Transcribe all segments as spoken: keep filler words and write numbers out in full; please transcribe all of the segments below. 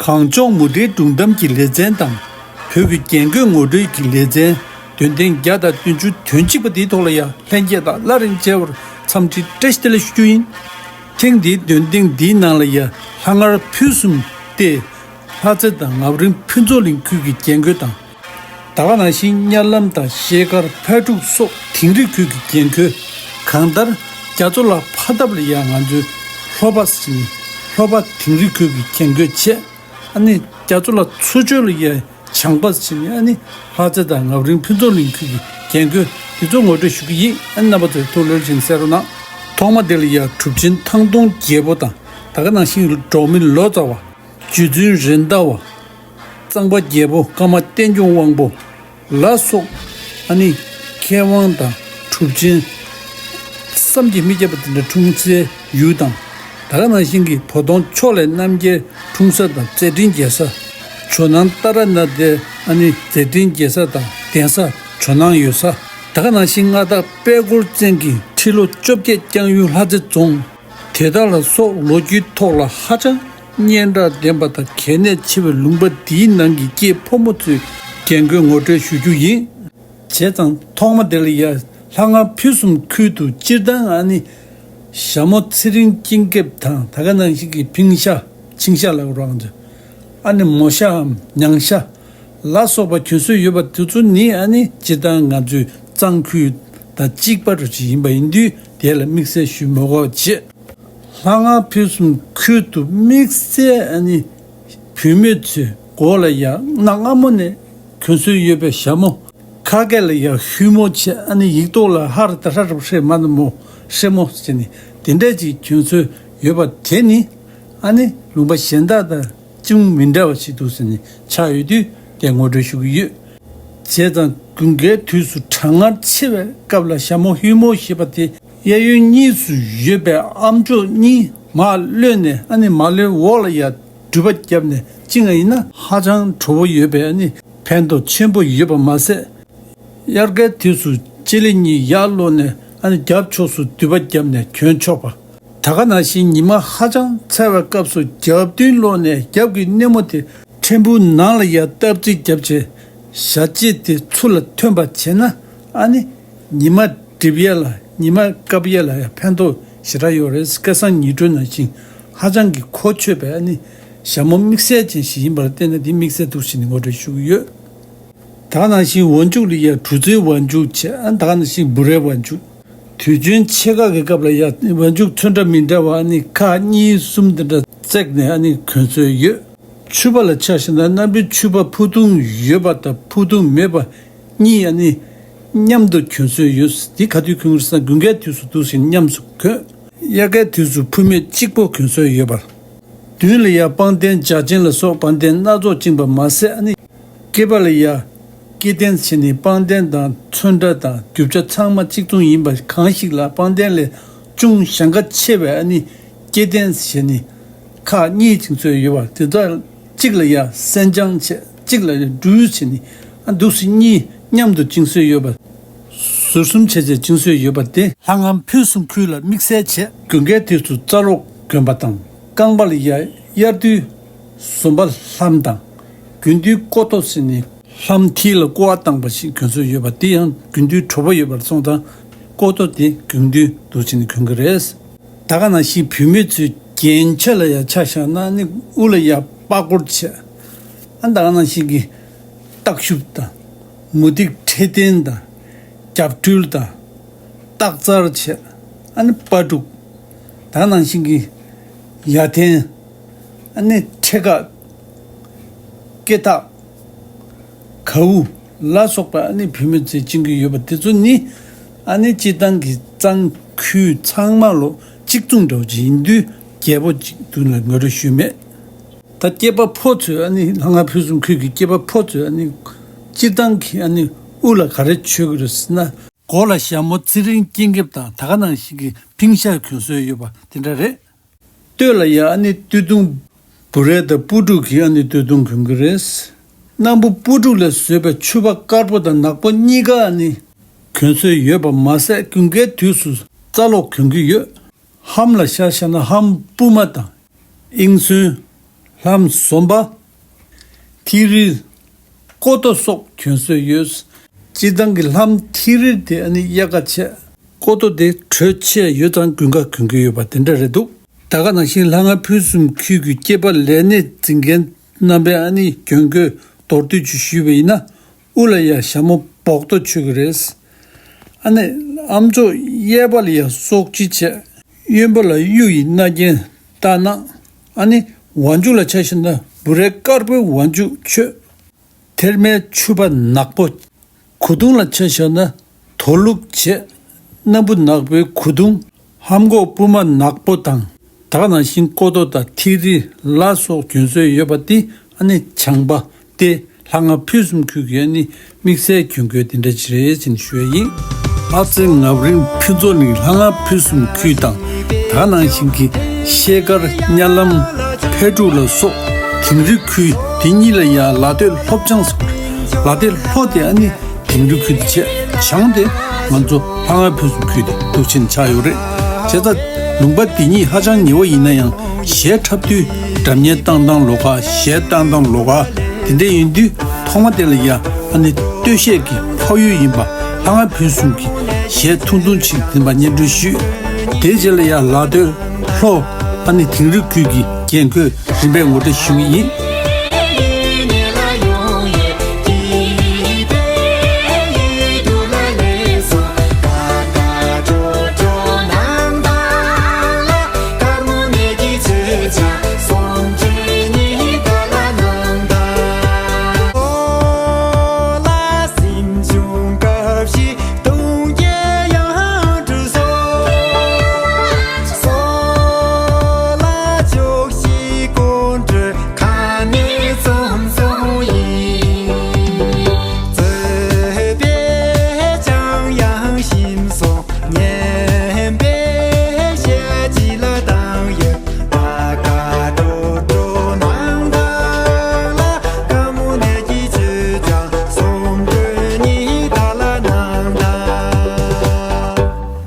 གངས་ལྗོངས་མུ་འབྲེལ་སྒྲུང་གཏམ་གྱི་ལེ་ཚན་དང་། བོད་ཀྱི་རྒྱན་གོས་ངོ་སྤྲོད་ཀྱི་ལེ་ཚན། འདོན་ཐེངས་བརྒྱ་དང་བདུན་ཅུ་དོན་གཅིག་པ་འདིའི་ཐོག་ལ་ཡང་ལྷན་རྒྱས་དང་སླར་ཡང་མཇལ་བར་འཚམས་འདྲི་བཀྲ་ཤིས་བདེ་ལེགས་ཞུ་རྒྱུ་ཡིན། ཐེངས་འདིའི་འདོན་ཐེངས་འདིའི་ནང་ལ་ཡང་ལྷ་ངར་ཕུན་སུམ་སྟེ། ལྷ་རྩེ་དང་ངབ་རིང་ཕུན་ཚོགས་གླིང་ཁུལ་གྱི་རྒྱན་གོས་དང་། ད་ག་ནང་བཞིན་གཉའ་ལམ་དང་ཤེལ་དཀར་ཕག་ཕྲུག་སོགས་དིང་རི་ཁུལ་གྱི་རྒྱན་གོས། གང་ལྟར་རྒྱ་མཚོ་ལ་ཕ་འདབས་ལ་ཡང་ང་ཚོའི་ལྷོ་པ་ཟེར་ནི་ལྷོ་པ་དིང་རི་ཁུལ་གྱི་རྒྱན་གོས་བྱས། ཨ་ནི་རྒྱ་མཚོ་ལ་མཚོ་ཕྱོགས་ལ་ཡང་བྱང་པ་ཟེར་ནི་ཨ་ནི་ལྷ་རྩེ་དང་ངབ་རིང་ཕུན་ཚོགས་གླིང་ཁུལ་གྱི་རྒྱན་གོས་འདི་ཚོ་ངོ་སྤྲོད་ཞུ་གི་ཡིན། ཨ་ནི་རྣམ་པ་ཚོས་ཐུགས་ལོས་བཞིན་གསན་རོགས་གནང་། ཐོག་མ་དེ་ལ་ཡང་གྲུབ་ཆེན་ཐང་སྟོང་རྒྱལ་པོ་དང་། ད་ག་ནང་བཞིན་འབྲོག་མི་ལོ་ཙཱ་བ། རྗེ་བཙུན་རེད་མདའ་བ། གཙང་པ་རྒྱལ་པོ་ཀརྨ་བསྟན་སྐྱོང་དབང་པོ་ལ་སོགས། ཨ་ནི་མཁས་དབང་དང་གྲུབ་ཆེན་བསམ་གྱིས་མི་ཁྱབ་པ་དེ་འདྲ་འཁྲུངས་སའི་ཡུལ་དང་། ད་ག་ནང་བཞིན་གྱི་བོ་དོང་ཕྱོགས་ལས་རྣམ་རྒྱལ་འཁྲུངས་ས་དང་མཛད་འཕྲིན་རྒྱས་ས། ཇོ་ནང་ཏཱ་ར་ནཱ་ཐའི་ཨ་ནི་མཛད་འཕྲིན་རྒྱས་ས་དང་གདན་ས་ཇོ་ནང་ཡོད་ས། ད་ག་ནང་བཞིན་མངའ་བདག་དཔལ་འཁོར་བཙན་གྱི་ཁྲི་ལོ་བཅོ་བརྒྱད་བསྐྱངས་ཡུལ་ལྷ་རྩེ་རྫོང་། དེ་དག་ལ་སོགས་ལོ་རྒྱུས་ཐོག་ལ་ཧ་ཅང་སྙན་གྲགས་ལྡན་པ་དང་གལ་གནད་ཆེ་བའི་ལུང་པ་འདིའི་ནང་གི་སྐྱེས་ཕོ་མོ་ཚོའི་རྒྱན་གོས་ངོ་སྤྲོད་ཞུ་རྒྱུ་ཡིན། བྱས་ཙང་ཐོག་མ་དེ་ལ་ཡ་ལྷ་ང་ཕུན་སུམ་ཁུལ་དུ་སྤྱིར་བཏང་ཨ་ནི་ཞྭ་མོ་ཚེ་རིང་སྐྱིད་སྐྱབས་དང་ད་ག་ནང་བཞིན་གྱི་ཕིང་ཤ་ཆིང་ཤ་ལ་རང་ཚོ་ཨ་ནི་མོ་ཤའམ་ཉང་ཤ། ལ་སོགས་པ་གྱོན་སྲོལ་ཡོད་པ་དེ་ཚོ་ནི་ཨ་ནི་སྤྱིར་བཏང་ང་ཚོའི་གཙང་ཁུལ་དང་གཅིག་པ་རུ་ཅིག་ཡིན་པ་ཡིན་དུས་དེ་ལ་དམིགས་བསལ་ཞུ་མི་དགོས་པ་བྱས། ལྷ་ང་ཕུན་སུམ་ཁུལ་དུ་དམིགས་བསལ་ཨ་ནི་བུད་མེད་ཚོའི་མགོ་ལ་ཡང་གནའ་སྔ་མོ་ནས་གྱོན་སྲོལ་ཡོད་པའི་ཞྭ་མོ། ཁ་སྐད་ལ་ཡང་ཧུ་མོ་བྱས་ཨ་ནི་ཡིག་ཐོག་ལ་ཧར་ད་ཧྲ་ར་ཧྲེ་མ་ན་མོ་ཧྲེ་མོ་ཟེར་ནི་དེ་འདྲས་ཅིག་གྱོན་སྲོལ་ཡོད་པ་དེ་ནི་ཨ་ནི་ལུང་པ་གཞན་དག་དང་། ཅུང་མི་འདྲ་བ་ཞིག་འདུག་ཟེར་ནས་ཆགས་ཡོད་དུས་དེ་ངོ་སྤྲོད་ཞུ་གི་ཡོད། བྱས་ཙང་དགུན་ཁའི་དུས་སུ་གྲང་ངར་ཆེ་བའི་སྐབས་ལ་ཞྭ་མོ་ཧུད་མོ་ཞེས་པ་དེ་གཡས་གཡོན་གཉིས་སུ་ཡོད་པའི་ཨམ་ཅོག་གཉིས་མར་གློད་ནས་ཨ་ནི་མར་ལོའི་འོག་ལ་ཡར་འགྲུལ་པ་བརྒྱབ་ནས་བཅིངས་པ་ཡིན་ན་ཧ་ཅང་དྲོ་པོ་ཡོད་པའི་ཨ་ནི་ཕན་ཐོགས་ཆེན་པོ་ཡོད་པ་མ་ཟད། དབྱར་ཁའི་དུས་སུ་ལྕེ་ལེ་གཉིས་ཡར་སློག་ནས་ཨ་ནི་རྒྱབ་ཕྱོགས་སུ་མདུད་པ་བརྒྱབ་ནས་གྱོན་ཆོག་པ། ད་ག་ནང་བཞིན་ཉི་མ་ཧ་ཅང་ཚ་བའི་སྐབས་སུ་རྒྱབ་མདུན་སློག་ནས་རྒྱབ་ཀྱི་སྣེ་མོ་དེ་ཕྲན་བུ་ནང་ལ་ཡར་སྟབས་རྩིས་བརྒྱབ་བྱས་ཞྭ་ལྕེ་དེ་ཚུར་ལ་ཐོན་པ་བྱས་ན་ཨ་ནི་ཉི་མ་སྒྲིབ་ཡས་ལ་ཉི་མ་བཀབ་ཡས་ལ་ཡང་ཕན་ཐོགས་ཞེ་དྲག་ཡོད་རེད། སྐལ་བཟང་ཉི་སྒྲོན་ནང་བཞིན་ཧ་ཅང་གི་གོ་ཆོད་པའི་ཨ་ནི་ཞྭ་མོ་དམིགས་བསལ་ཅན་ཞིག་ཡིན་པར་བརྟེན་ནས་འདི་དམིགས་བསལ་འདུག་ཟེར་ནས་ངོ་སྤྲོད་ཞུ་གི་ཡོད། ད་ག་ནང་བཞིན་འོག་འཇུག་ལ་ཡ་གྲུ་རྩེའི་འོག་འཇུག་བྱས། ཨ་ད་ག་ནང་བཞིན་འབུ་རའི་འོག་འཇུག་དུས་རྒྱུན་ཆེ་ཁག་གི་སྐབས་ལ་ཡ་འོག་འཇུག་ཚོན་ཁྲ་མི་འདྲ་བ་ཨ་ནི་ཁག་གཉིས་གསུམ་དེ་འདྲ་བརྩེགས་ནས་ཨ་ནི་གྱོན་སྲོལ་ཡོད། ཕྱུ་པ་ལ་ཆ་བཞག་ན་གནམ་གྲུའི་ཕྱུ་པ་ཕུ་ཐུང་ཡོད་པ་དང་ཕུ་ཐུང་མེད་པ་གཉིས་ཨ་ནི་མཉམ་དུ་གྱོན་སྲོལ་ཡོད། འདི་ག་དུས་གྱོན་གྱི་རེད་ཟེར་ན་དགུན་ཁའི་དུས་སུ་འདུག་ཟེར་མཉམ་དུ་གྱོན། དབྱར་ཁའི་དུས་སུ་ཕུ་མེད་གཅིག་པོ་གྱོན་སྲོལ་ཡོད་པ། མདུན་ལ་ཡ་པང་གདན་འཇའ་ཆེན་ལ་སོགས་པ་གདན་སྣ་ཚོགས་བཅིངས་པ་མ་ཟད་ཨ་ནི། སྐེད་པ་ལ་ཡ། སྐེ་གདན་བྱས་ནས་པང་གདན་དང་ཚོན་ཁྲ་དང་རྒྱུ་ཆ་ཚང་མ་གཅིག་མཚུངས་ཡིན་པ་གང་ཞིག་ལ་པང་གདན་ལས་ཅུང་ཞེང་ཁ་ཆེ་བའི་ཨ་ནི། སྐེ་གདན་བྱས་ནས་ཁག་གཉིས་བཅིངས་སྲོལ་ཡོད་པ་དེ་དག་གཅིག་ལ་ཡ་སེན་ལྕང་བྱས་གཅིག་ལ་ཡ་སྦྲུལ་བྱས་ནས་ཨ་འདུག་སེ་གཉིས་མཉམ་དུ་བཅིངས་སྲོལ་ཡོད་པ། ཟུར་གསུམ་བྱས་བྱས་བཅིངས་སྲོལ་ཡོད་པ་དེ་ལྷ་ངམ་ཕུན་སུམ་ཁུལ་ལ་དམིགས་བསལ་བྱས། དགུན་ཁའི་དུས་སུ་རྩ་རློག་གྱོན་པ་དང་རྐང་པ་ལ་ཡ་དབྱར་དུས་ཟོམ་པ་ལྷམ་དང་དགུན་དུས་ཀོ་ཏོ་ཟེར་ནས་ལྷམ་མཐིལ་ལ་ཀོ་བ་བཏང་པ་ཞིག་གྱོན་སྲོལ་ཡོད་པ་དེ་ཡང་དགུན་དུས་དྲོ་པོ་ཡོད་པར་སོང་ཙང་ཀོ་ཏོ་དེ་དགུན་དུས་འདུག་བྱས་ནས་གྱོན་གྱི་རེད། ད་ག་ནང་བཞིན་བུད་མེད་ཚོའི་རྒྱན་ཆ་ལ་ཡ་ཆ་བཞག་ན་ནི་དབུ་ལ་ཡ་པགས་ཀོར་བྱས། ཨ་ད་ག་ནང་བཞིན་གྱི་སྟག་ཤུབས་དང་མུ་ཏིག་ཕྲེད་ལྡན་དང་རྒྱབ་སྤྲུལ་དང་སྟག་རྩར་བྱས། ཨ་ནི་སྤ་ཕྲུག་ད་ག་ནང་བཞིན་གྱི་ཡ་ཐན། ཨ་ནི་ཁྲེ་ཀ་སྐེ་ཐག་གའུ་ལ་སོགས་པ་ཨ་ནི་བུད་མེད་ཚོས་བཅིངས་ཀྱི་ཡོད་པ་དེ་ཚོ་ནི་ཨ་ནི་སྤྱིར་བཏང་གི་གཙང་ཁུལ་ཚང་མ་ལོ་གཅིག་མཚུངས་འདྲ་བོ་ཅིག་ཡིན་དུས་རྒྱས་པོ་ཅིག་དུ་ལ་ངོ་སྤྲོད་ཞུས་མེད། ད་སྐྱེས་པ་ཕོ་ཚོས་ཨ་ནི་ལྷ་ང་ཕུན་སུམ་ཁུལ་གྱི་སྐྱེས་པ་ཕོ་ཚོས་ཨ་ནི་སྤྱིར་བཏང་གི་ཨ་ནི་དབུ་ལ་ག་རེ་མཆོད་ཀྱི་རེད་ཟེར་ན། མགོ་ལ་ཞྭ་མོ་ཚེ་རིང་སྐྱིད་འགེབས་དང་ད་ག་ནང་བཞིན་གྱི་ཕིང་ཤ་གྱོན་སྲོལ་ཡོད་པ་དེ་འདྲ་རེད། སྟོད་ལ་ཡ་ཨ་ནི་སྟོད་ཐུང་། བུ་རས་དང་སྤུ་ཕྲུག་གི་ཨ་ནི་སྟོད་ཐུང་གྱོན་གྱི་རེད། སྣམ་བུ་སྤུ་ཕྲུག་ལས་བཟོས་པའི་ཕྱུ་པ་དཀར་པོ་དང་ནག་པོ་གཉིས་ཀ་ཨ་ནི་གྱོན་སྲོལ་ཡོད་པ་མ་ཟད་དགུན་ཁའི་དུས་སུ་རྩ་གློག་གྱོན་གྱི་ཡོད། ལྷམ་ལ་ཤ་བཞག་ན་ལྷམ་སྤུ་མ་དང་། དབྱིངས་སུན། ལྷམ་ཟོམ་པ། ཐིག་རིལ། ཀོ་ཏོ་སོགས་གྱོན་སྲོལ་ཡོད། སྤྱིར་བཏང་གི་ལྷམ་ཐིག་རིལ་དེ་ཨ་ནི་དབྱར་ཁ་ཆེ། ཀོ་ཏོ་དེ་དྲོད་ཆེ་ཡོད་ཙང་དགུན་ཁ་གྱོན་གྱི་ཡོད་པ་དེ་འདྲ་རེད་འདུག་ད་ག་ནང་བཞིན་ལྷ་ང་ཕུན་སུམ་ཁུལ་གྱི་སྐྱེས་པ་ལས་སྣེ་འཛིན་མཁན་རྣམ་པས་ཨ་ནི་གྱོན་གོས་མདོར་བསྡུས་ཅིག་ཞུས་པ་ཡིན་ན། དབུ་ལ་ཡ་ཞྭ་མོ་སྦོག་ཏོ་མཆོད་ཀྱི་རེད། ཨ་ནི་ཨམ་ཅོག་གཡས་པ་ལ་ཡ་སོག་ཅི་བྱས། གཡོན་པ་ལ་གཡུ་ཡི་རྣ་རྒྱན་བཏགས་ན། ཨ་ནི་ཝང་ཅུ་ལ་ཆ་བཞག་ན་འབུ་རའི་དཀར་པོའི་ཝང་ཅུ་མཆོད། ཐེར་མའི་ཕྱུ་པ་ནག་པོ། གོས་ཐུང་ལ་ཆ་བཞག་ན་དོ་ལུག་བྱས། སྣམ་བུ་ནག་པོའི་གོས་ཐུང་། ལྷམ་གོག་སྤུ་མ་ནག་པོ་དང་། ད་ག་ནང་བཞིན་ཀོ་ཏོ་དང་ཐིག་རིལ་ལ་སོགས་གྱོན་སྲོལ་ཡོད་པ་དེ་ཨ་ནི་བྱང་པ་སྟེ། ལྷ་ང་ཕུན་སུམ་ཁུལ་གྱི་ཨ་ནི་དམིགས་བསལ་གྱོན་གོས་དེ་འདྲ་ཅིག་རེད་ཅེས་ཞུ་ཡ་ཡིན། ལྷ་རྩེ་ངབ་རིང་ཕུན་ཚོགས་གླིང་ལྷ་ང་ཕུན་སུམ་ཁུལ་དང་། ད་ག་ནང་བཞིན་གྱི་ཤེལ་དཀར་གཉའ་ལམ་འཕེལ་གྲུབ་ལ་སོགས་དིང་རི་ཁུལ་དེ་གཉིས་ལ་ཡང་ལ་སྟོད་ལྷོ་བྱང་ཟེར། ལ་སྟོད་ལྷོ་དེ་ཨ་ནི་དིང་རི་ཁུལ་དེ་བྱས། བྱང་དེ་ང་ཚོ་ལྷ་ང་ཕུན་སུམ་ཁུལ་དེ་འདུག་ཕྱིན་ཆགས་ཡོད་རེད། བྱས་ཙང་ལུང་པ་འདི་གཉིས་ཧ་ཅང་ཉེ་བོ་ཡིན་ན་ཡང་གཞས་འཁྲབ་དུས་སྒྲ་སྙན་བཏང་སྟངས་ལོགས་ཀ་གཞས་བཏང་སྟངས་ལོགས་ཀ་དེ་འདྲ་ཡིན་དུས་ཐོག་མ་དེ་ལ་ཡ་ཨ་ནི་སྟོད་གཞས་ཀྱི་ཕ་ཡུལ་ཡིན་པ་ལྷ་ང་ཕུན་སུམ་གྱི་གཞས་ཐུང་ཐུང་ཅིག་འཛིན་པ་སྙན་སྒྲོན་ཞུས། དེའི་རྗེས་ལ་ཡ་ལ་སྟོད་ལྷོ་ཨ་ནི་དིང་རི་ཁུལ་གྱི་རྒྱན་གོས་རིམ་པས་ངོ་སྤྲོད་ཞུ་གི་ཡིན།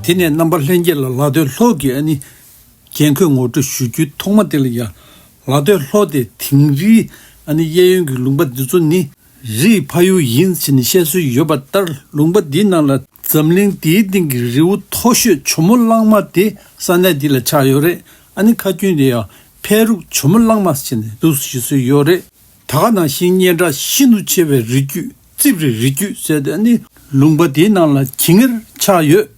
དེ་ནས་རྣམ་པ་ལྷན་རྒྱས་ལ་ལ་སྟོད་ལྷོ་གི་ཨ་ནི་རྒྱན་གོས་ངོ་སྤྲོད་ཞུ་རྒྱུའི་ཐོག་མ་དེ་ལ་ཡ། ལ་སྟོད་ལྷོ་དེ་དིང་རིའི་ཨ་ནི་གཡས་གཡོན་གྱི་ལུང་པ་འདི་ཚོ་ནི་རིའི་ཕ་ཡུལ་ཡིན་ཟེར་ནས་བཤད་སྲོལ་ཡོད་པ་ལྟར། ལུང་པ་འདིའི་ནང་ལ་འཛམ་གླིང་འདིའི་སྟེང་གི་རི་བོ་མཐོ་ཤོས་ཇོ་མོ་གླང་མ་དེ་ས་གནས་འདི་ལ་ཆགས་ཡོད་རེད། ཨ་ནི་ཁ་རྒྱུན་དེ་ཡང་འཕེལ་རུག་ཇོ་མོ་གླང་མ་ཟེར་ནས་འདུག་ཞུ་སྲོལ་ཡོད་རེད། ད་ག་ནང་བཞིན་སྙན་གྲགས་ཤིན་ཏུ་ཆེ་བའི་རི་རྒྱུད་རྩིབས་རི་རི་རྒྱུད་ཟེར་ཏེ་ཨ་ནི་ལུང་པ་འདིའི་ནང་ལ་ཇི་སྙེད་ཆགས་ཡོད།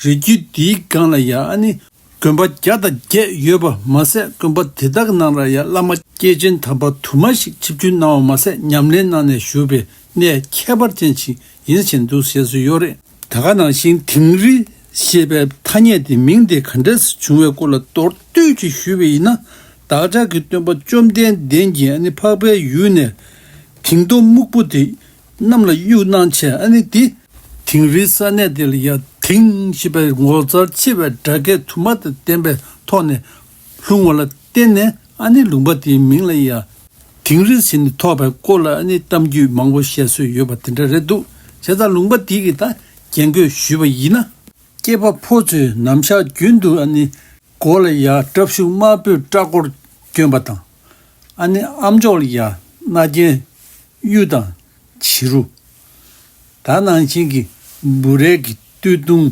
རི་རྒྱུད་འདིའི་སྒང་ལ་ཡ་ཨ་ནི་དགོན་པ་བརྒྱ་དང་བརྒྱད་ཡོད་པ་མ་ཟད། དགོན་པ་དེ་དག་ནང་ལ་ཡ་བླ་མ་སྐྱེས་ཆེན་དམ་པ་དུ་མ་ཞིག་ཆིབས་བསྒྱུར་གནང་བ་མ་ཟད། ཉམས་ལེན་གནང་ནས་བཞུགས་པའི་གནས་ཁྱད་པར་ཅན་ཞིག་ཡིན་ཞེས་འདུག་ཞེས་སུ་ཡོད་རེད། ད་ག་ནང་བཞིན་དིང་རི་ཞེས་པའི་ཐ་སྙད་དེ་མིང་དེ་ག་འདྲས་བྱུང་བའི་སྐོར་ལ་མདོར་བསྡུས་ཅིག་ཞུས་པ་ཡིན་ན། བདག་ཅག་གི་སྟོན་པ་བཅོམ་ལྡན་འདས་ཀྱིས་ཨ་ནི་འཕགས་པའི་ཡུལ་ནས་དིང་རྡོ་སྨུག་པོ་དེ་གནམ་ལ་གཡུག་གནང་བྱས། ཨ་ནི་དེ་དིང་རིའི་ས་གནས་དེ་ལ་ཡ་དིང་ཞེས་པའི་ངོ་མཚར་ཆེ་བའི་སྒྲ་སྐད་དུ་མ་དང་ལྡན་པའི་ཐོག་ནས་ལྷུང་བ་ལ་བརྟེན་ནས། ཨ་ནི་ལུང་པ་དེའི་མིང་ལ་ཡ་དིང་རི་ཟེར་ནས་ཐོགས་པའི་སྐོར་ལ་ཨ་ནི་གཏམ་རྒྱུད་མང་པོ་བཤད་སྲོལ་ཡོད་པ་དེ་འདྲ་རེད་འདུག་བྱས་ཙང་ལུང་པ་དེ་གི་ད་རྒྱན་གོས་ཞུས་པ་ཡིན་ན། སྐྱེས་པ་ཕོ་ཚོས་ནམ་ཞག་རྒྱུན་དུ་ཨ་ནི་མགོ་ལ་ཡ་སྲབ་ཤུག་དམར་པོའི་སྐྲ་སྐོར་གྱོན་པ་དང་། ཨ་ནི་ཨམ་ཅོག་ལ་ཡ་རྣ་རྒྱན་གཡུ་དང་བྱི་རུ། ད་ནང་བཞིན་གྱི་འབུ་རས་ཀྱི་སྟོད་ཐུང་།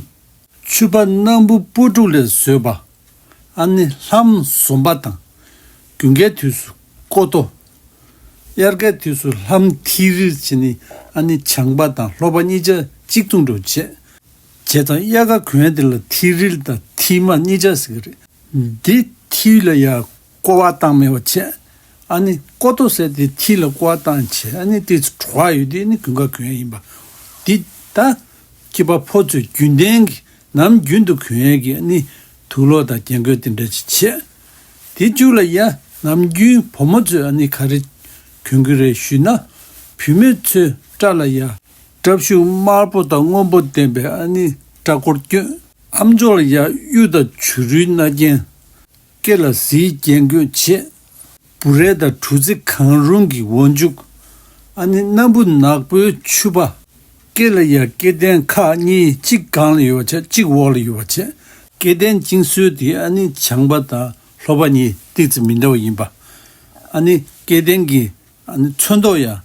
ཕྱུ་པ་སྣམ་བུ་སྤུ་དྲུག་ལས་བཟོས་པ། ཨ་ནི་ལྷམ་ཟོམ་པ་དང་། དགུན་ཁའི་དུས་སུ་ཀོ་ཏོ། དབྱར་ཁའི་དུས་སུ་ལྷམ་ཐིག་རིལ་བྱས་ནས་ཨ་ནི་བྱང་པ་དང་ལྷོ་པ་གཉིས་ཆ་གཅིག་མཚུངས་འགྲོ་བྱེད། བྱས་ཙང་དབྱར་ཁ་གོན་ཡས་དེ་ལ་ཐིག་རིལ་དང་ཐིག་དམར་གཉིས་ཆ་ཟེར་གི་རེད། འདི་ཐིག་ལ་ཡ་ཀོ་བ་བཏང་མེད་པ་བྱས། ཨ་ནི་ཀོ་ཏོ་ཟེར་དེ་ཐིག་ལ་ཀོ་བ་བཏང་བྱས། ཨ་ནི་དེ་ཚོ་བྲོ་བ་ཡོད་དེ་ནི་དགུན་ཁ་གོན་ཡས་ཡིན་པ། འདི་ད་སྐྱེས་པ་ཕོ་ཚོས་རྒྱུན་ལྡན་གྱི་ནམ་རྒྱུན་དུ་གོན་ཡས་ཀྱི་ཨ་ནི་དུག་ལོག་དང་རྒྱན་གོས་དེ་འདྲ་ཅིག་བྱས། དེ་མཇུག་ལ་ཡ་ནམ་རྒྱུན་བུ་མོ་ཚོས་ཨ་ནི་ག་རེ་གྱོན་གྱི་རེད་ཞུས་ན། བུད་མེད་ཚོས་སྐྲ་ལ་ཡ་སྲབ་ཤུག་དམར་པོ་དང་སྔོན་པོ་ལྡན་པའི་ཨ་ནི་སྐྲ་སྐོར་གྱོན། ཨམ་ཅོག་ལ་ཡ་གཡུ་དང་བྱུ་རུའི་རྣ་རྒྱན། སྐེ་ལ་གཟིའི་རྒྱན་གོས་བྱེད། འབུ་རས་དང་གྲུ་རྩི་གང་རུང་གི་འོག་འཇུག་ཨ་ནི་སྣམ་བུ་ནག་པོའི་ཕྱུ་པ། སྐེ་ལ་ཡ་སྐེ་རྟེན་ཁག་གཉིས། གཅིག་སྒང་ལ་ཡོད་པ་བྱས། གཅིག་འོག་ལ་ཡོད་པ་བྱས། སྐེ་རྟེན་བཅིངས་སྲོལ་དེ་ཨ་ནི་བྱང་པ་དང་ལྷོ་པ་གཉིས་ཏོག་ཙམ་མི་འདྲ་བ་ཡིན་པ། ཨ་ནི་སྐལ་ལྡན་གྱི་ཨ་ནི་ཚོན་མདོག་ཡང་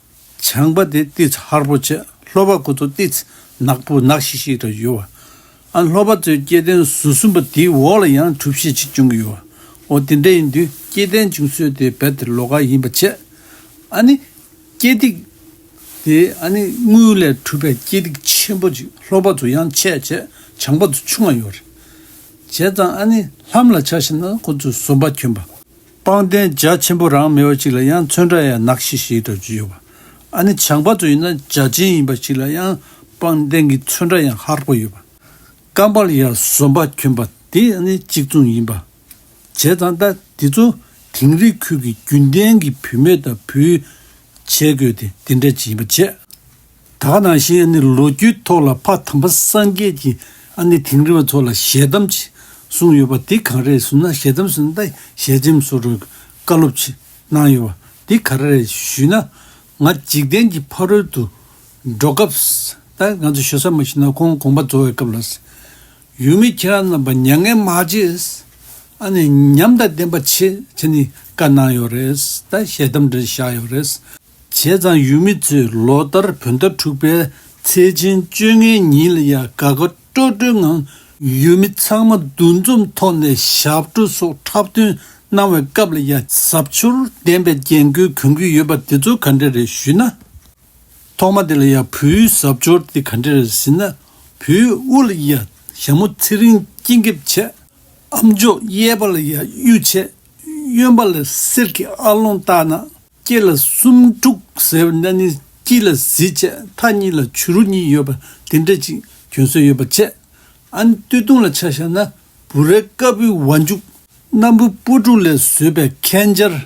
བྱང་པ་དེ་ཏིས་ཧར་པོ་བྱས། ལྷོ་པ་ཁོ་ཚོ་ཏིས་ནག་པོ་ནག་ཤིག་ཤིག་རེ་ཡོད་པ། ཨ་ནི་ལྷོ་པ་ཚོའི་སྐལ་ལྡན་ཟུར་གསུམ་པ་དེའི་འོག་ལ་ཡང་གྲུ་བཞི་ཅིག་བྱུང་གི་ཡོད་པ། འོ་དེ་འདྲ་ཡིན་དུས་སྐལ་ལྡན་བྱུང་སྲོལ་དེ་རྦད་དེ་ལོགས་ཀ་ཡིན་པ་བྱས། ཨ་ནི་སྐེ་ཐིག་དེ་ཨ་ནི་དངུལ་ལས་གྲུབ་པའི་སྐེ་ཐིག་ཆེན་པོ་ཅིག་ལྷོ་པ་ཚོ་ཡང་ཆེ་བྱས། བྱང་པ་ཚོ་ཆུང་བ་ཡོད་རེད། བྱས་ཙང་ཨ་ནི་ལྷམ་ལ་ཆ་བཞག་ན་ཁོ་ཚོས་ཟོམ་པ་གྱོན་པ། པང་གདན་རྒྱ་ཆེན་པོ་རང་མེད་པ་ཅིག་ལ་ཡང་ཚོན་ཁྲ་ཡང་ནག་ཤིག་ཤིག་འདྲ་ཅིག་ཡོད་པ། ཨ་ནི་བྱང་པ་ཚོ་ཡིན་ན་རྒྱ་ཆེན་ཡིན་པ་ཅིག་ལ་ཡང་པང་གདན་གྱི་ཚོན་ཁྲ་ཡང་ཧར་པོ་ཡོད་པ། རྐང་པ་ལ་ཡང་ཟོམ་པ་གྱོན་པ་དེ་ཨ་ནི་གཅིག་མཚུངས་ཡིན་པ། བྱས་ཙང་ད་དེ་ཚོ་དིང་རི་ཁུལ་གྱི་རྒྱུན་ལྡན་གྱི་བུད་མེད་དང་བུའི་བྱེད་དགོས་དེ་དེ་འདྲ་ཅིག་ཡིན་པ་བྱས། ད་ག་ནང་བཞིན་ཨ་ནི་ལོ་རྒྱུས་ཐོག་ལ་ཕ་དམ་པ་སངས་རྒྱས་ཀྱིས་ཨ་ནི་དིང་རི་བ་ཚོ་ལ་ཞལ་གདམས་ཅིག་གསུངས་ཡོད་པ་དེ་གང་རེད་ཟེར་ན། ཞལ་གདམས་ཟེར་ན་ད་ཞལ་ཆེམས་བཟོ་འདྲ་བཀའ་སློབ་ཅིག་གནང་ཡོད་པ་དེ་ག་རེ་རེད་ཞུས་ན། ང་འཇིག་རྟེན་གྱི་ཕ་རོལ་ཏུ་འགྲོ་སྐབས། ད་ང་ཚོ་ཞོ་ས་མ་ཤི་ན་ཁོང་དགོངས་པ་རྫོགས་པའི་སྐབས་ལ། ཡུལ་མི་ཁྱེད་རང་རྣམ་པ་མྱ་ངན་མ་བྱེད། ཨ་ནི་ཉམས་དང་ལྡན་པ་བྱེད་བྱས་ནས་བཀའ་གནང་ཡོད་རེད། ད་ཞལ་གདམས་འདྲ་བཞག་ཡོད་རེད། བྱས་ཙང་ཡུལ་མི་ཚོས་ལོ་ལྟར་བོད་ཟླ་དྲུག་པའི་ཚེས་ཆེན་བཅོ་ལྔའི་ཉིན་ལ་ཡང་དགའ་དགའ་སྤྲོ་སྤྲོའི་ངང་ཡུལ་མི་ཚང་མ་འདུ་འཛོམས་ཐོག་ནས་ཞབས་བྲོ་སོགས་འཁྲབ་སྟོན་གནང་བའི་སྐབས་ལ་ཡང་གཟབ་མཆོར་ལྡན་པའི་རྒྱན་གོས་གྱོན་གྱི་ཡོད་པ་དེ་ཚོ་ག་འདྲ་རེད་ཞུས་ན། ཐོག་མ་དེ་ལ་ཡང་བུའི་གཟབ་མཆོར་དེ་ག་འདྲ་རེད་ཟེར་ན། བུའི་དབུ་ལ་ཡང་ཞྭ་མོ་ཚེ་རིང་དཀྱིལ་འཁེབས་བྱས། ཨ་མཆོག་གཡས་པ་ལ་ཡང་གཡུ་བྱས། གཡོན་པ་ལ་གསེར་གྱི་ཨ་ལོང་བཏགས་ན། སྐེ་ལ་སུམ་ཕྲུགས་ཟེར་བ་ན་ནི་དཀྱིལ་ལ་གཟི་བྱས། མཐའ་གཉིས་ལ་བྱུ་རུ་གཉིས་ཡོད་པ་དེ་འདྲ་ཅིག་གྱོན་སྲོལ་ཡོད་པ་བྱས། ཨ་ནི་སྟོད་ཐུང་ལ་ཆ་བཞག་ན་བུ་རའི་ཀ་བུའི་བ་མཇུག་སྣམ་བུ་སྤུ་ཕྲུག་ལས་བཟོས་པའི་ཁན་སྦྱར།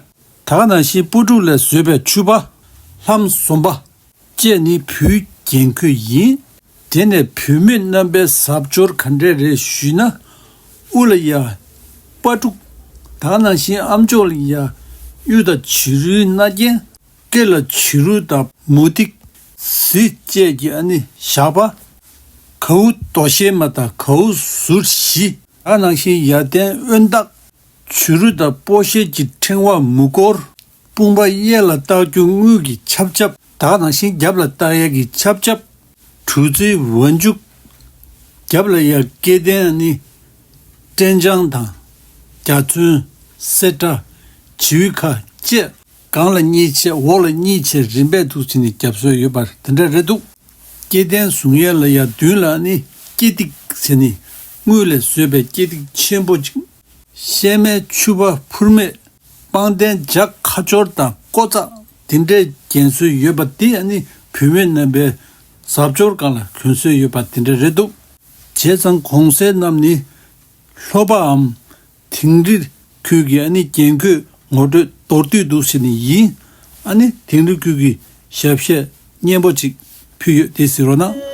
ད་ག་ནང་བཞིན་སྤུ་ཕྲུག་ལས་བཟོས་པའི་ཕྱུ་པ། ལྷམ་ཟོམ་པ། བཅས་ནི་བུའི་རྒྱན་གོས་ཡིན། དེ་ནས་བུད་མེད་རྣམ་པའི་གཟབ་མཆོར་ག་འདྲས་རེད་ཞུས་ན། དབུ་ལ་ཡ་སྤ་ཕྲུག་ད་ག་ནང་བཞིན་ཨ་མཆོག་ལ་ཡ་གཡུ་དང་བྱུ་རུའི་རྣ་རྒྱན། སྐེ་ལ་བྱུ་རུ་དང་མུ་ཏིག་གཟི་བཅས་ཀྱི་ཨ་ནི་ཞགས་པ། གའུ་དོ་ཤལ་མ་དང་གའུ་ཟུར་བཞི། ད་ག་ནང་བཞིན་ཡར་ལྡན་གཡོན་བཏགས། བྱུ་རུ་དང་སྤོ་ཤེལ་གྱི་ཕྲེང་བ་མུ་སྐོར། དཔུང་པ་གཡས་ལ་བཏགས་རྒྱུ་དངུལ་གྱི་ཆབ་ཆབ། ད་ག་ནང་བཞིན་རྒྱབ་ལ་བཏགས་ཡས་ཀྱི་ཆབ་ཆབ། གྲུ་རྩེའི་བ་མཇུག་རྒྱབ་ལ་ཡ་སྐེ་ལྡན་ནི། སྤྲིན་བྱང་དང་། རྒྱ་ཚོན། སེར་ཁྲ། བྱིའུའི་ཁ་བཅས། སྒང་ལ་གཉིས་བྱས་འོག་ལ་གཉིས་བྱས་རིམ་པས་འདུག་བྱས་ནས་རྒྱབ་སྲོལ་ཡོད་པ་དེ་འདྲ་རེད་འདུག་སྐེ་ལྡན་བཟུང་ཡས་ལ་ཡ་མདུན་ལ་ནི་སྐེ་ཐིག་བྱས་ནི། དངུལ་ལས་བཟོས་པའི་སྐེ་ཐིག་ཆེན་པོ་གཅིག་ཤལ་མའི་ཕྱུ་པ་ཕུར་མེད། པང་གདན་འཇག་ཁ་སྦྱོར་དང་ཀོ་ཙག་དེ་འདྲའི་རྒྱན་སྲོལ་ཡོད་པ་དེ་ཨ་ནི་བུད་མེད་རྣམ་པའི་གཟབ་མཆོར་སྒང་ལ་གྱོན་སྲོལ་ཡོད་པ་དེ་འདྲ་རེད་འདུག་བྱས་ཙང་གོང་གསལ་རྣམས་ནི་ལྷོ་པའམ་དིང་རི་ཁུལ་གྱི་ཨ་ནི་རྒྱན་གོས་ངོ་སྤྲོད་མདོར་བསྡུས་འདུག་ཟེར་ནི་ཡིན། ཨ་ནི་དིང་རི་ཁུལ་གྱི་ཞབས་གཞས་སྙན་པོ་ཅིག་ཕུལ་ཡོད་དེ་གཟིགས་རོགས་གནང་།